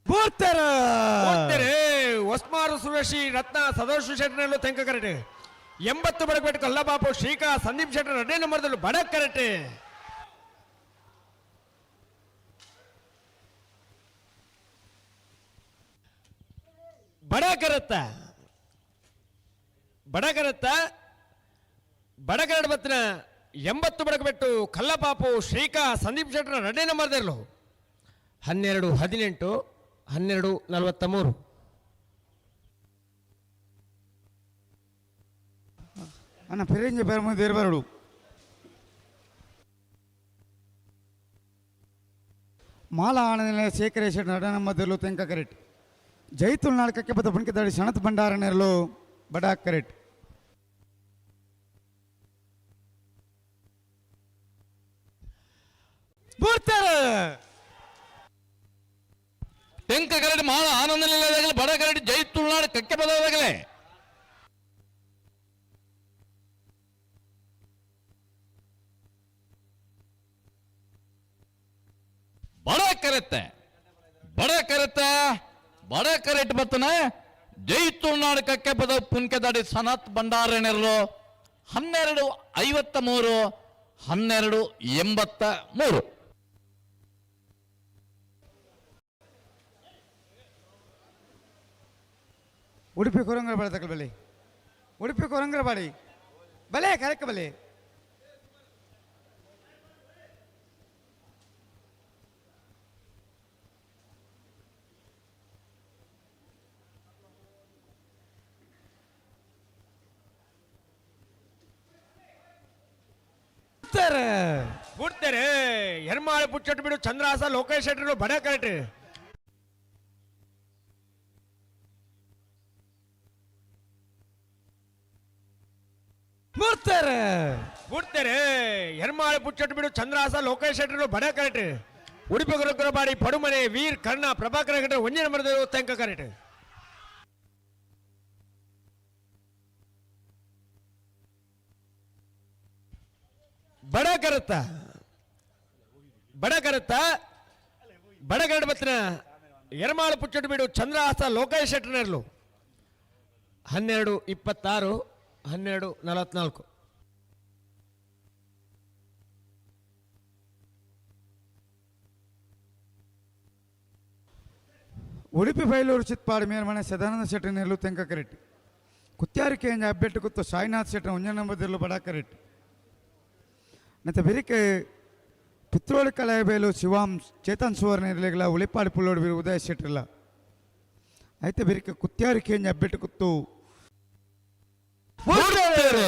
ಬೂರ್ತೆರ್. ಹೋಗ್ತಾರೆ. ಹೊಸ್ಮಾರು ಸುರೇಶಿ ರತ್ನ ಸದಾಶಿವ ಶೆಟ್ಟರ್ನಲ್ಲೂ ತೆಂಕ ಕರೆಟ್. 80 ಬಡಕಬೆಟ್ಟು ಕಲ್ಲಬಾಪು ಶ್ರೀಕಾ ಸಂದೀಪ್ ಶೆಟ್ಟರ್ ಎರಡನೇ ನಂಬರ್ದಲ್ಲೂ ಬಡ ಕರೆಟ್. ಬಡ ಕರತ್ತ ಬಡ ಕರತ್ತ ಬಡ ಕರಡ್ ಬತ್ತಿನ 80 ಬಡಕಬೆಟ್ಟು ಕಲ್ಲಪಾಪು ಶ್ರೀಕಾ ಸಂದೀಪ್ ಶೆಟ್ಟರ್ ಎರಡನೇ ನಂಬರ್ದಲ್ಲೂ. 12:18, 12:43. ಅಣ್ಣ ಫಿರಿಂಜಿ ಪೆರ್ಮು ದೇರ್ಬರಡು. ಮಾಲ ಆನಂದ ಶೇಖರೇಶ ನಡನ ಮದ್ದಲು ತೆಂಕ ಕರೆಟ್. ಜೈತುಲ್ ನಾಡಕಕ್ಕೆ ಬತ್ತ ಪುಣ್ಕೆದಾಡಿ ಸಣತ್ ಭಂಡಾರ ನೆರಳು ಬಡಾ ಕರೆಟ್. ಬೂರ್ತೆರ್. ತೆಂಕ ಕರಡಿ ಮಾಳ ಆನಂದ ನಿಲಯದಾಗಲೇ ಬಡ ಕರಡಿ ಜೈ ತುಳುನಾಡು ಕಕ್ಕೆ ಪದವಾಗಲೇ. ಬಡ ಕರೆತ್ತೆ ಬಡ ಕರೆತ್ತ ಬಡ ಕರೆಟ್ ಬತ್ತನ ಜೈ ತುಳುನಾಡು ಕಕ್ಕೆ ಪದ ಪುನ್ಕೆದಾಡಿ ಸನತ್ ಭಂಡಾರನೆರಲು. 12:53, 12:83. ಉಡುಪಿ ಕೊರಂಗರ ಬಾಡಿ ತಕಲ್ ಬಲಿ. ಉಡುಪಿ ಕೊರಂಗರ ಬಾಡಿ ಬಲೆ ಕರೆಕ್ಕ ಬಲೆ. ಬೂರ್ತೆರ್. ಬಿಡ್ತಾರೆ. ಹೆರ್ಮಾಳೆ ಪುಚ್ಚಟ್ಟು ಬಿಡು ಚಂದ್ರಹಾಸ ಲೋಕೇಶ್ ಶೆಟ್ಟರು ಬಡ ಕರೆಟ್. ಬೂರ್ತೆರ್. ಬಿಡ್ತಾರೆ. ಹೆರ್ಮಾಳೆ ಪುಚ್ಚಟ್ಟು ಬಿಡು ಚಂದ್ರಹಾಸ ಲೋಕೇಶ್ ಶೆಟ್ಟರು ಬಡ ಕರೆಟ್. ಉಡುಪಿ ಗುರುಗುರಬಾಡಿ ಪಡುಮನೆ ವೀರ್ ಕರ್ಣ ಪ್ರಭಾಕರ ಹೆಗಡೆ ಒಂದೇ ನಂಬರ್ ತೆಂಕ ಕರೆಟ್. ಬಡ ಕರತ್ತ ಬಡ ಕರತ್ತ ಬಡ ಕರಡು ಬತ್ತಿನ ಎರಮಾಳು ಪುಚ್ಚಟ್ಟು ಬೀಡು ಚಂದ್ರಹಾಸ ಲೋಕೇಶ್ ಶೆಟ್ಟರ್ನರ್ಲು. 12:26, 12:44. ಉಡುಪಿ ಬೈಲೂರು ಚಿತ್ಪಾಡಿ ಮೇಲ್ಮನೆ ಸದಾನಂದ ಶೆಟ್ಟಿ ನೆರಳು ತೆಂಕ ಕರೆಟ್. ಕುತ್ಯಾರು ಕೇಂದ್ರ ಅಬ್ಬೆಟ್ಟು ಕುತ್ತು ಸಾಯಿನಾಥ್ ಶೆಟ್ಟಿ ಒಂಜ ನಂಬರ್ ಬಡ ಕರೆಟ್. ಮತ್ತು ಬೆರಿಕೆ ಪಿತ್ರೋಳಿ ಕಲಾಯಬೇಲು ಶಿವಾಂ ಚೇತನ್ ಸುವರ್ಣ ಇರಲಿಲ್ಲ. ಉಳಿಪಾಡಿ ಪುಳ್ಳೋಡು ಬೀರು ಉದಯ ಶೆಟ್ಟಿಲ್ಲ. అయితే ಬೆರಿಕೆ ಕುತ್ಯಾರು ಕೇಂದ್ರ ಅಬ್ಬೆಟ್ಟು ಕುತ್ತು. ಬೂರ್ತೆರ್.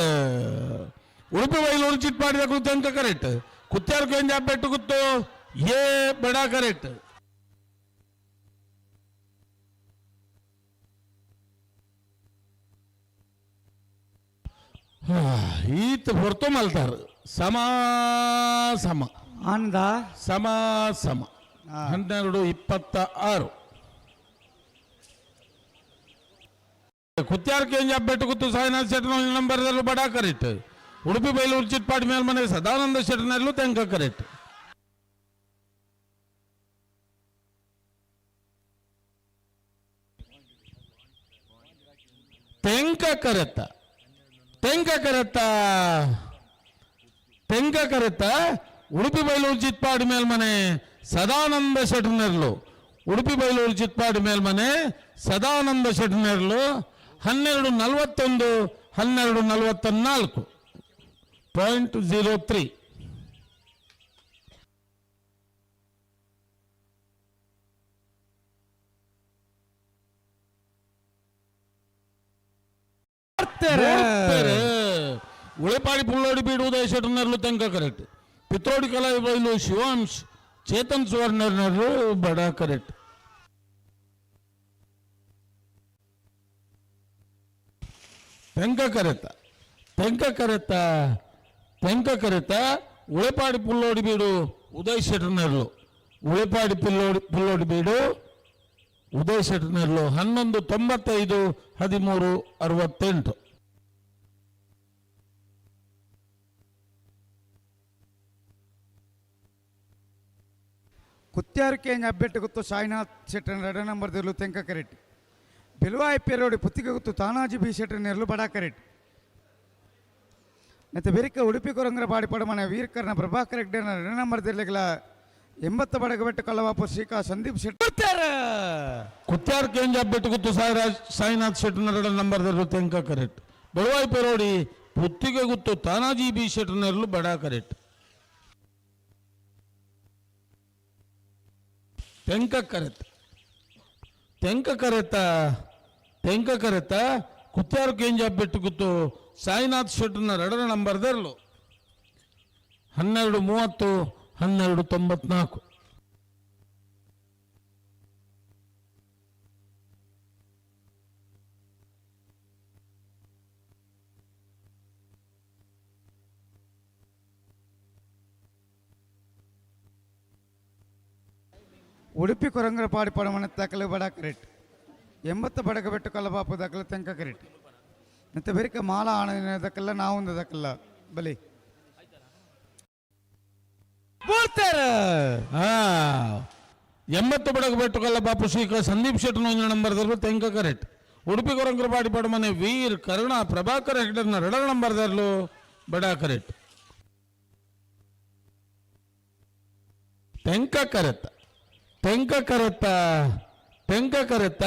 ಉಡುಪಿ ಬೈಲೂರು ಚಿಟ್ಪಾಡಿದ ಕುತ್ತು ಕರೆಕ್ಟ್. ಕುತ್ಯಾರ್ ಕೇಂದ್ರ ಬೆಟ್ಟು ಕುತ್ತು ಎ ಬಡ ಕರೆಕ್ಟ್. ಈತ ಹೊರ್ತು ಮಲ್ತಾರ ಸಮ ಸಮ. ಆನಂದ. ಸಮ ಸಮ. 12:26. ಕುತ್ಯಾರ್ ಕೇಂದ್ರ ಬೆಟ್ಟು ಕುತ್ತು ಸಾಯಿನಾಥ್ ಶೆಟ್ಟರ್ ನಂಬರ್ ಬಡ ಕರೆಕ್ಟ್. ಉಡುಪಿ ಬೈಲೂರು ಚಿಟ್ಪಾಡಿ ಮೇಲ್ಮನೆ ಸದಾನಂದ ಶೆಟ್ಟರ್ನಲ್ಲೂ ತೆಂಕ ಕರೆಕ್ಟ್. ತೆಂಕ ಕರೆತ್ತ ತೆಂಕ ಕರೆತ್ತ ತೆಂಕ ಕರೆತ್ತ ಉಡುಪಿ ಬೈಲೂರು ಚಿತ್ಪಾಡಿ ಮೇಲ್ಮನೆ ಸದಾನಂದ ಶೆಟ್ಟರ್ನೆರ್ಲು. ಉಡುಪಿ ಬೈಲೂರು ಚಿತ್ಪಾಡಿ ಮೇಲ್ಮನೆ ಸದಾನಂದ ಶೆಟ್ಟರ್ನೆರ್ಲು. 12:41, 12:44.03. ಬೂರ್ತೆರ್. ಉಳೆಪಾಡಿ ಪುಳ್ಳೋಡಿ ಬೀಡು ಉದಯ ಶೆಟ್ಟರ್ನೆರ್ಲು ತೆಂಕ ಕರೆಕ್ಟ್. ಪಿತ್ರೋಡಿ ಕಲಾ ಬೈಲು ಶಿವಾಂಶ್ ಚೇತನ್ ಸುವರ್ಣರ್ನರು ಬಡ ಕರೆಕ್ಟ್. ತೆಂಕ ಕರೆತ ತೆಂಕ ಕರೆತ ತೆಂಕ ಕರೆತ ಉಳೆಪಾಡಿ ಪುಲ್ಲೋಡಿ ಬೀಡು ಉದಯ್ ಶೆಟ್ಟರ್ನೆರ್ಲು. ಉಳೆಪಾಡಿ ಪಿಲ್ಲೋಡಿ ಪುಲ್ಲೋಡಿ ಬೀಡು ಉದಯ್ ಶೆಟ್ಟರ್ನೆರ್ಲು. 11:95, 13:68. ಕುತ್ಯಾರು ಅಬ್ಬೆಟ್ಟು ಗುತ್ತು ಸಾಯಿನಾಥ್ ಶೆಟ್ಟರ್ ಎರಡನೇ ನಂಬರ್ ದಿರ್ಲು ತೆಂಕ ಕರೆಟ್. ಬೆಲುವಾಯಿ ಪೇರೋಡಿ ಪುತ್ತಿಗೆ ಗುತ್ತು ತಾನಾಜಿ ಬಿ ಶೆಟ್ಟರ್ ನೆರಳು ಬಡಾ ಕರೆಟ್. ಮತ್ತು ಬೆರಿಕ ಉಡುಪಿ ಕೊರಂಗರ ಬಾಡಿ ಪಡಮನೆ ವೀರ್ಕರ್ಣ ಪ್ರಭಾಕರ್ ಹೆಗ್ಡೆ ಎರಡನೇ ನಂಬರ್ ದಿರ್ಲಿಗಳ 80 ಬಡಗ ಬೆಟ್ಟು ಕಲ್ಲವಾಪು ಶ್ರೀಕಾ ಸಂದೀಪ್ ಶೆಟ್ಟಿ. ಬುರ್ತೆರೆ. ಕುತ್ಯಾರ್ ಕೇಂಜ ಅಬ್ಬೆಟ್ಟು ಗುತ್ತು ಸಾಯಿರಾಜ್ ಸಾಯಿನಾಥ್ ಶೆಟ್ಟರ್ ಎರಡನೇ ನಂಬರ್ ದಿರ್ಲು ತೆಂಕ ಕರೆಟ್. ಬೆಳುವಾಯಿ ಪೇರೋಡಿ ಪುತ್ತಿಗೆ ಗುತ್ತು ತಾನಾಜಿ ಬಿ ಶೆಟ್ಟರ್ ನೆರಳು ಬಡಾ ಕರೆಟ್. ತೆಂಕ ಕರೆತ ತೆಂಕ ಕರೆತ ತೆಂಕ ಕರೆತ ಕುತ್ಯಾರು ಕೇಂಜ ಅಬ್ಬೆಟ್ಟು ಗುತ್ತು ಸಾಯಿನಾಥ್ ಶೆಟ್ಟರ್ನ ಎರಡನೇ ನಂಬರ್ ದರ್ಲು 12:30 12:94. ಉಡುಪಿ ಕೊರಂಗರ ಪಾಡಿ ಪಡಮನೆ ದಾಖಲೆ ಬಡ ಕರೆಟ್. 80 ಬಡಗ ಬೆಟ್ಟು ಕಲ್ಲಬಾಪು ದಾಖಲೆ ತೆಂಕ ಕರೆಟ್. ಮತ್ತು ಬೆರಿಕ ಮಾಲ ಆಣ ದಕ್ಕಲ್ಲ ನಾವೊಂದು ದಕ್ಕಲ್ಲ ಬಲಿ. ಬುರ್ತೆರೆ. 80 ಬಡಗ ಬೆಟ್ಟು ಕಲ್ಲಬಾಪು ಶ್ರೀಕ ಸಂದೀಪ್ ಶೆಟ್ಟರ್ ಒಂದು ನಂಬರ್ ದರ್ಲು ತೆಂಕ ಕರೆಟ್. ಉಡುಪಿ ಕೊರಂಗರ ಪಾಡಿ ಪಡಮನೆ ವೀರ್ ಕರುಣಾ ಪ್ರಭಾಕರ್ ಹೆಗ್ಡೆನ ಎರಡನೇ ನಂಬರ್ ದರ್ಲು ಬಡ ಕರೆಟ್. ತೆಂಕ ಕರೆತ ತೆಂಕ ಕರೆತ ತೆಂಕ ಕರೆತ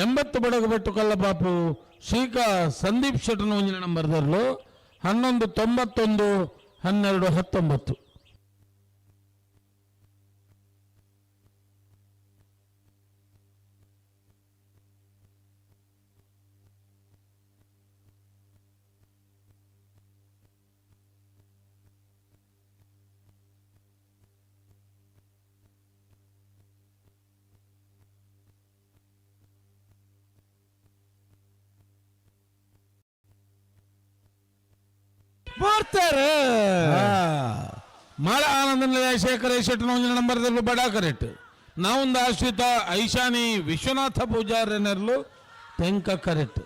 80 ಬಡಗ ಬೆಟ್ಟು ಕಲ್ಲಬಾಪು ಶ್ರೀಕಾ ಸಂದೀಪ್ ಶೆಟ್ಟರ್ ಒಂದಿನ ನಂಬರ್ ದರ್ಲು 11:91 12:19. ಬುರ್ತೆರೆ. ಮಾಳ ಆನಂದ ಶೇಖರ ಶೆಟ್ಟರ್ ಒಂದಿನ ನಂಬರ್ ದರ್ಲು ಬಡಾ ಕರೆಟ್. ನಾವೊಂದು ಆಶ್ರಿತ ಐಶಾನಿ ವಿಶ್ವನಾಥ ಪೂಜಾರಿ ನೆರಳು ತೆಂಕ ಕರೆಟ್.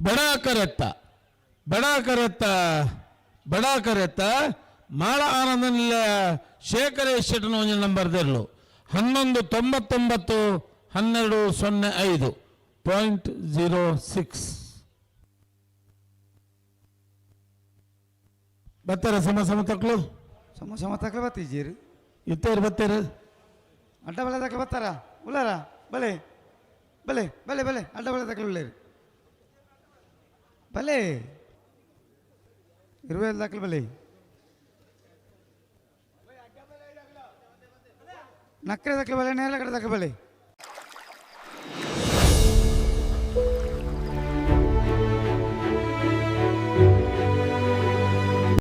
ಬಡ ಕರೆತ್ತ ಬಡ ಕರೆತ್ತ ಬಡ ಕರೆತ್ತ ಮಾಳ ಆನಂದ ಶೇಖರ ಶೆಟ್ಟರ್ ಒಂದಿನ ನಂಬರ್ ದರ್ಲು 11:99 12:05 .06. ಬರ್ತಾರ ಸಮ ಸಮ ತಕ್ಲು. ಸಮ ಸಮ ತಕ್ಲೆ ಬತ್ತೀಜೀರು. ಇತ್ತೇರು ಬತ್ತೇರು. ಅಡ್ಡ ಬಲೆ ತಕ್ಲೆ ಬರ್ತಾರ ಉಳ್ಳಾರ ಬಲೆ ಬಲೆ ಬಲೆ ಬಲೆ ಅಡ್ಡ ಬಲೆ ತಕ್ಲೆ ಉಳ್ಳೇರು ಬಲೆ 25 ದಾಖಲೆ ಬಲೆ ನಕ್ಕರೆ ದಾಖಲೆ ಬಲೆ ನೇರಗಡೆ ದಾಖಲೆ ಬಲೆ.